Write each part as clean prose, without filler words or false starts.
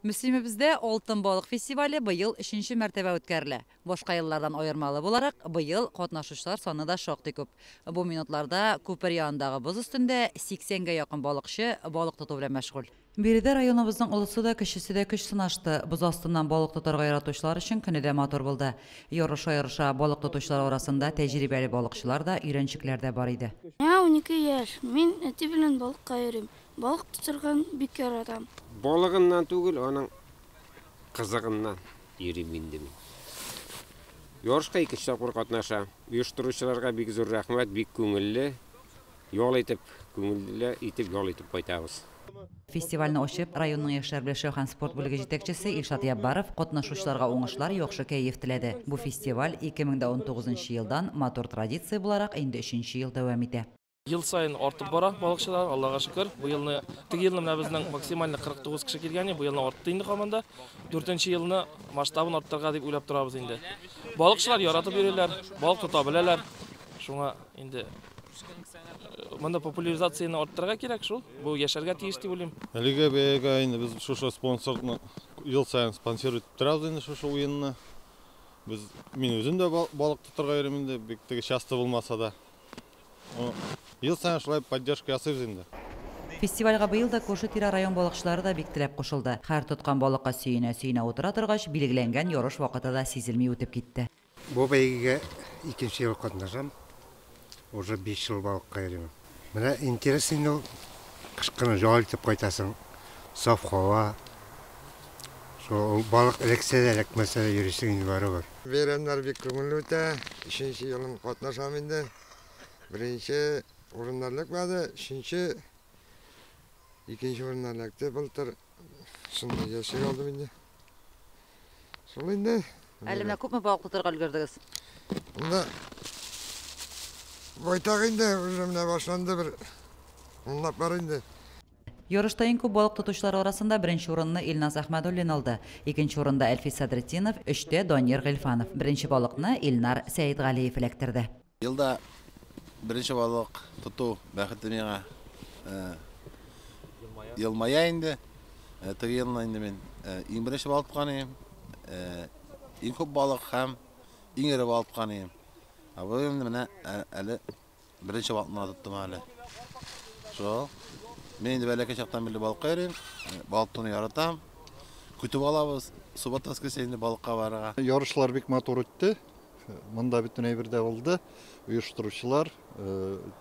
Мөслимебездә Алтын балык фестивале быел өченче мәртәбә үткәрелә. Башка еллардан аермалы буларак, быел катнашучылар саны да шактый күп. Бу минутларда күпер янындагы боз өстендә 80 гә якын балыкчы балык тоту белән мәшгуль. Биредә районыбызның олысы да, кечесе дә көч сынашты. Боз астыннан балык тотарга яратучылар өчен көне дә матур булды. Ярыша-ярыша балык тотучылар арасында тәҗрибәле балыкчылар да, өйрәнчекләр дә бар иде. Миңа 12 яшь. Мин әти белән балыкка йөрим. Балык тотырга бик яратам. Балыгыннан түгел, аның кызыгыннан йөрим инде мин. Ярышка икенче тапкыр катнашам. Оештыручыларга бик зур рәхмәт, бик күңелле ял итеп, күңелле итеп ял итеп кайтабыз. Фестивальне ачып, районның яшьләр белән эшләү һәм спорт бүлеге җитәкчесе Илшат Яббаров катнашучыларга уңышлар, яхшы кәеф теләде. Бу фестиваль 2019 елдан матур традиция буларак инде өченче ел дәвам итә. Ел саен артып бара балыкчылар, Аллага шөкер. Бу елны, теге елны менә безнең максимально 49 кеше килгән, бу елны артты инде һаман да. Дүртенче елны масштабын арттырырга дип уйлап торабыз инде. Балыкчылар яратып йөриләр, балык тота беләләр. Шуңа инде монда популяризацияне арттырырга кирәк шул. Бу яшәргә тиеш дип уйлыйм. Әлеге бәягә инде без шушы спонсорны ел саен спонсировать итеп торабыз инде шушы уенны. Без мин үзем дә балык тотарга йөрим инде, бик теге часто булмаса да. Ел саен шулай поддержка ясыйбыз инде. Фестивальгә быел да күрше-тирә район балыкчылары да бик теләп кушылды. Һәр тоткан балыкка сөенә-сөенә утыра торгач, билгеләнгән ярыш вакыты да сизелми үтеп китте. Бу бәйгегә икенче ел катнашам. Уже 5 ел балыкка йөрим. Менә интересно инде ул. Кышкыны ял итеп кайтасың. Саф һава. Шул балык эләксә дә, эләкмәсә дә йөрисең инде барыбер. Бәйрәмнәр бик күңелле үтә. Өченче елым катнашам инде. Беренче урыннар эләкмәде, өченче, икенче урыннар эләкте былтыр. Шундый яшәй алдым инде. Шул инде. Әле менә күпме балык тотарга өлгердегез? Монда байтак инде, уже менә башланды бер унлап бар инде. Ярышта иң күп балык тотучылар арасында беренче урынны Илназ Әхмәдуллин алды. Икенче урында Әлфис Садретдинов, өчтә Данир Гыйльфанов. Беренче балыкны Илнар Сәетгалиев эләктерде. Елда беренче балык тоту бәхете миңа елмая инде. Теге елны инде мин иң беренче балык тоткан идем. Иң күп балык һәм иң эре балык тоткан идем. Ә бу елны менә әле беренче балыкны тоттым әле. Шул. Мин инде бәләкәй чактан бирле балыкка йөрим. Балык тотуны яратам. Көтеп алабыз. Суббота воскресенье балыкка барырга. Ярышлар бик матур үтте. Монда бөтен әйбер дә булды. Оештыручылар,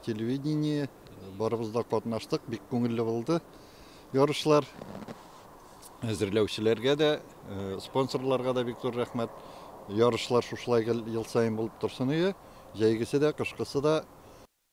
телевидение, барыбыз да катнаштык, бик күңелле булды. Ярышлар әзерләүчеләргә дә, спонсорларга да бик зур рәхмәт. Ярышлар шушылай гел ел саен булып торсын иде. Җәйгесе дә, кышкысы да.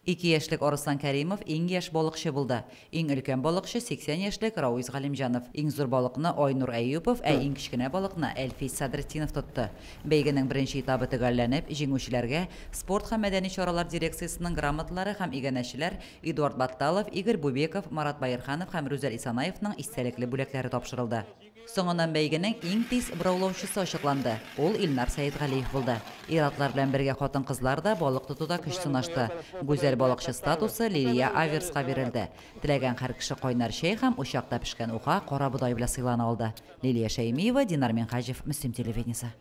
Ике яшьлек Арыслан Кәримов иң яшь балыкчы булды. Иң өлкән балыкчы 80 яшьлек Рауиз Галимҗанов. Иң зур балыкны Айнур Әюпов, ә иң кечкенә балыкны Әлфис Садретдинов тотты. Бәйгенең беренче этабы төгәлләнеп, җиңүчеләргә спорт һәм мәдәни чаралар дирекциясенең грамоталары һәм иганәчеләр Эдуард Батталов, Игорь Бубеков, Марат Байырханов һәм Рүзәл Исанаевның истәлекле бүләкләре тапшырылды. Соңыннан бәйгенең иң тиз бораулаучысы ачыкланды. Ул Илнар Сәетгалиев булды. Ир-атлар белән бергә хатын-кызлар да балык тотуда көч сынашты. Гүзәл балыкчы статусы Лилия Аверска бирелде. Теләгән һәр кеше кайнар чәй һәм учакта пешкән уха карабодай белән сыйлана алды. Лилия Шәймиева, Динар Минһаҗев, Мөслим телевидениесе.